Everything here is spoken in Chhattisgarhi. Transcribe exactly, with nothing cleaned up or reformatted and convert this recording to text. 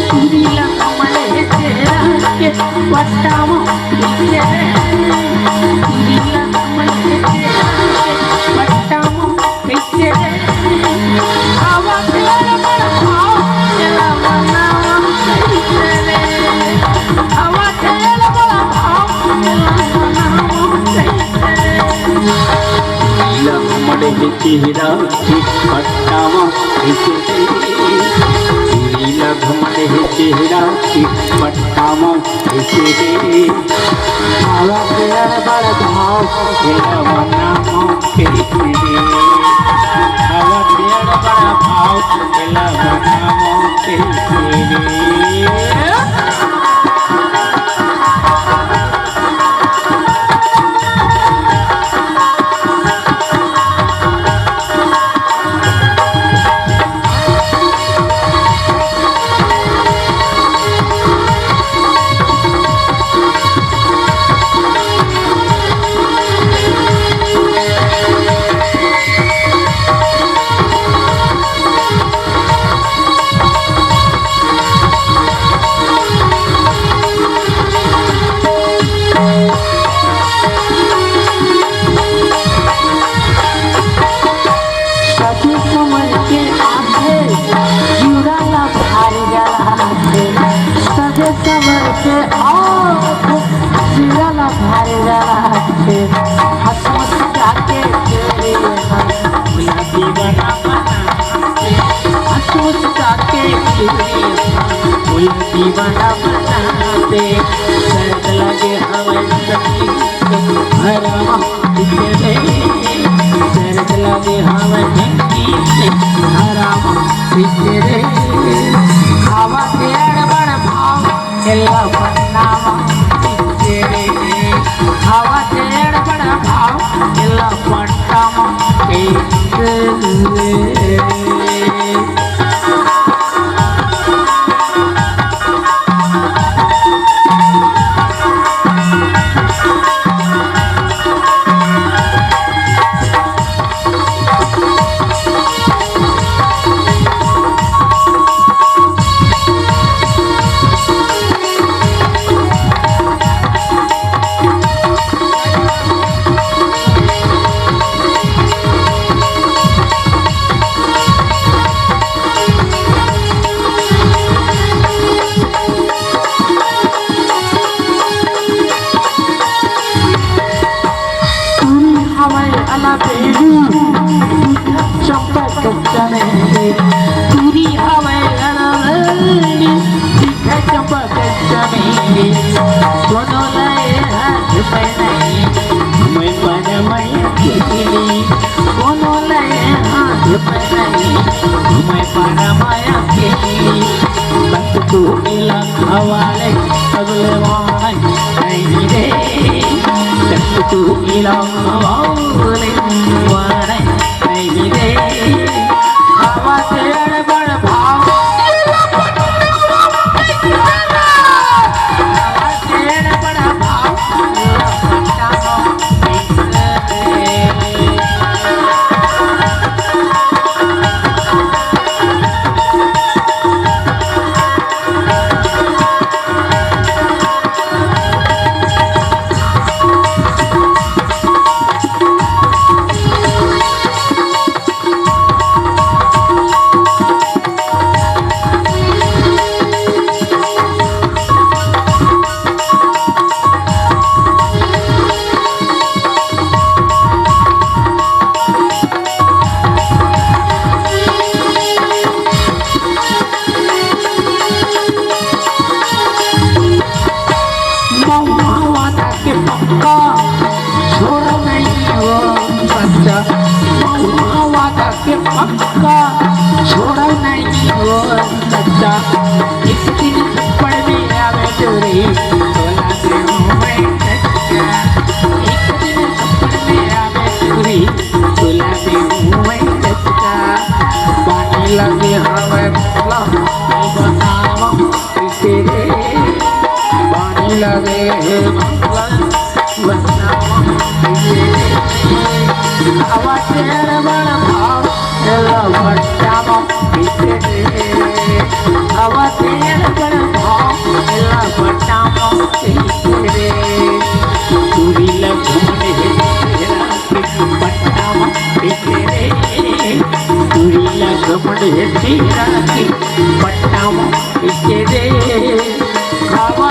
तुरी ला कमल हे चेहरा के पट्टा म पीछे रे। तुरी ला कमल हे चेहरा के पट्टा म पीछे रे। हवा के बड़ भाव, एला मनावा कैसे रे। हवा के बड़ भाव, एला मनावा कैसे रे। तुरी ला कमल हे चेहरा के पट्टा म पीछे रे। तुरी ला कमल हे चेहरा के पट्टा म पीछे रे। हवा के बड़ भाव, एला मनावा कैसे रे। हवा के बड़ भाव, एला मनावा कैसे रे। सती समझ के आथे, जुड़ा ला भारी गला आथे। सती समझ के आथे, जुड़ा ला भारी गला आथे। हंस मुस्का के चोरी हम, मुला दीवाना बना दे। हंस मुस्का के चोरी हम, मुला दीवाना बना दे। दर्द लगे हवा सखी, हरावा पीछे रे, दर्द लगे हवा झंकी से, हरावा पीछे रे। हवा के बड़ भाव, एला मनावा पीछे रे। हवा के बड़ भाव, एला मनावा पीछे रे। तुरी हवय अला बेलू, दिखत चंपक चमेली। तुरी हवय अला बेलू, दिखत चंपक चमेली। कोनो लय हाथ पे नहीं, मैं पर मैं अकेली। कोनो लय हाथ पे नहीं, मैं पर मैं अकेली। बस तू मिला हवाले अगले वाले नहीं रे। बस तू मिला हवाले वाले नहीं रे। हवा से अड़बड़ भाव, हवा से अड़बड़ भाव। महुआ वादा के पक्का छोड़ा नहीं वो बच्चा, महुआ वादा के पक्का छोड़ा नहीं वो बच्चा। एक दिन थप्पड़ में आवे डोरी, तोला दे हूँ मैं चच्चा। एक दिन थप्पड़ में आवे डोरी, तोला दे हूँ मैं चच्चा। पानी लगे हवे मोला, बतावा तेरे। पानी लगे हे मोला, बतावा तेरे। हवा तेरे बड़ भाव, तेरा बच्चा बाप तेरे। ये पीरा के पट्टा म के दे, खावा